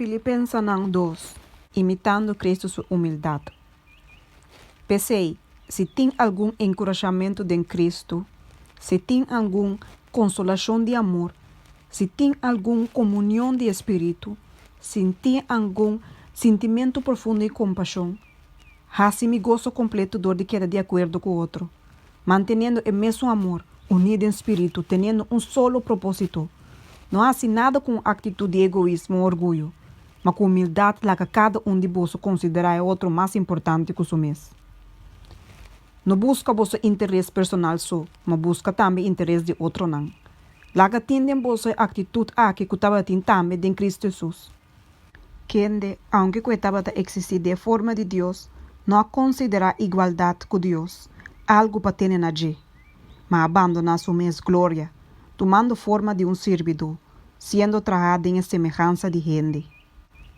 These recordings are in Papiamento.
Filipensenan dos, Imitando Cristo su humildat. P'esei, si tin algun enkurashamentu den Cristo, si tin algun konsolashon di amor, si tin algun komunion di e Spiritu, si tin algun sintimentu profundo di kompashon, hasi mi goso kompleto dor di keda di akuerdo ku otro, manteniendo e mesun amor, uní den spiritu, teniendo un solo propósito. No hasi nada ku un aktitut di egoismo o orguyo, ma ku humildat laga kada un di boso konsiderá e otro mas importante ku su mes. No buska boso interes personal so, ma buska tambe interes di otronan. Laga tin den boso e aktitut aki ku tabatin tambe den Kristu Hesus, kende, aunke ku e tabata eksistí den e forma di Dios, no a konsiderá igualdat ku Dios algu pa tene na dje, ma a bandoná su mes gloria, tumando forma di un sirbidó, siendo trahá den e semehansa di hende.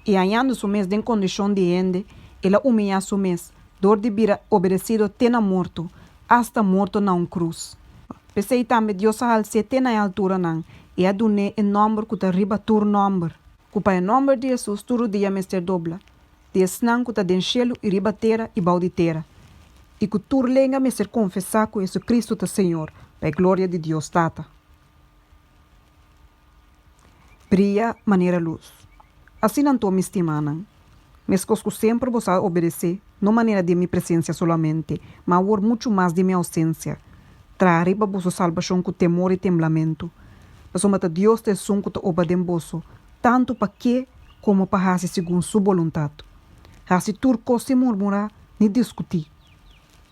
I hañando su mes den kondishon di hende, el a humiyá su mes, dor di bira obedesido te na morto, asta morto na un krus. P'esei tambe Dios a hals'é te na e alturanan i a dun'é e nòmber ku ta riba tur nòmber, ku pa e nòmber di Hesus tur rudia mester dobla, di esnan ku ta den shelu i riba tera i bou di tera, i ku tur lenga mester konfesá ku Hesukristu ta Señor, pa e gloria di Dios Tata. Bria manera lus. Asina anto, mi stimánan, meskos ku semper boso a obedesé, no manera den mi presensia solamente, ma awor muchu mas den mi ousensia, traha riba boso salbashon ku temor i temblamentu, pasobra ta Dios ta esun ku ta obra den boso, tantu pa ke komo pa hasi segun su boluntat. Hasi tur kos sin murmurá ni diskutí.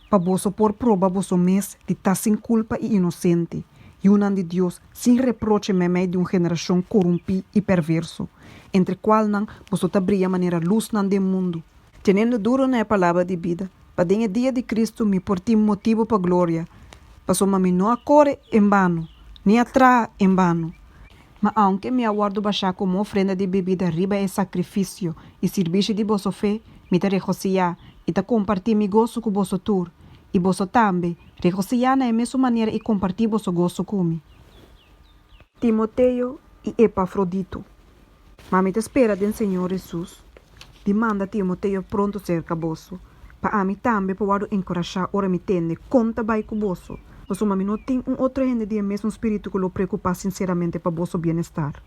pa boso por proba boso mes di ta sin kulpa i inosente, yunan di Dios sin reproche meimei di un generashon korumpí i perverso, entre kualnan boso ta bria manera lusnan den mundu, tenendo duru na e palabra di bida, pa den e dia di Kristu mi por tin motibu pa gloria, pasobra mi no a kore en bano, ni a traha en bano. Ma aunke mi a wòrdu bashá komo ofrenda di bibida riba e sakrifisio i sirbishi di boso fe, mi ta regosihá i ta kompartí mi goso ku boso tur, i boso tambe, regosihá na e mesun manera i kompartí boso goso ku mi. Timoteo i Epafrodito. Ma mi ta spera den Señor Hesus di manda Timoteo pronto serka boso, pa ami tambe por wòrdu enkurashá ora mi tende kon ta bai ku boso, pasobra mi no tin un otro hende di e mesun spiritu ku lo preokupá sinseramente pa boso bienestar.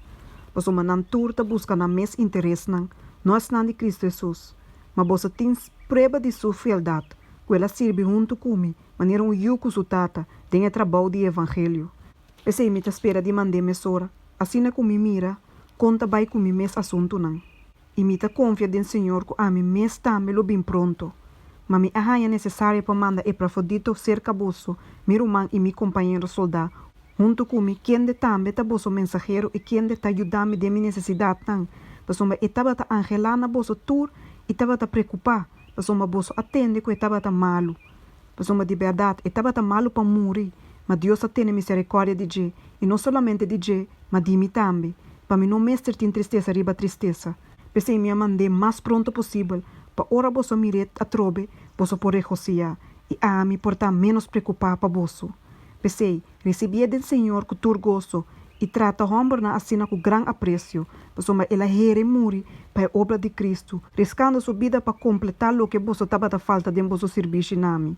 Pasobra nan tur ta buska nan mes interesnan, no esnan di Kristu Hesus. Ma boso tin prueba di su fieldat, ku el a sirbi huntu ku mi, manera un yu ku su tata, den e trabou di e evangelio. P'esei mi ta spera di mand'é mesora, asina ku mi mira kon ta bai ku mi mes asuntunan. I mi ta konfia den Señor ku ami mes tambe lo bin pronto. Ma mi a haña nesesario pa manda Epafrodito serka boso, mi ruman i mi kompañero soldá, huntu ku mi, kende tambe ta boso mensahero i kende ta yuda mi den mi nesesidatnan, pasobra e tabata anhelá na boso tur i tabata preokupá, pasobra boso a tende ku e tabata malu. Pasobra di bèrdat e tabata malu pa muri, ma Dios a tene miserikòrdia di dje, i no solamente di dje, ma di mi tambe, pa mi no mester tin tristesa riba tristesa. P'esei mi a mand'é mas pronto posibel, pa ora boso mir'é atrobe, boso por regosihá, i ami por ta ménos preokupá pa boso. P'esei, risibié den Señor ku tur goso, i trata hòmbernan asina ku gran apresio, pasobra el a hera i muri pa e obra di Kristu, riskando su bida pa kompletá loke boso tabata falta den boso sirbishi na mi.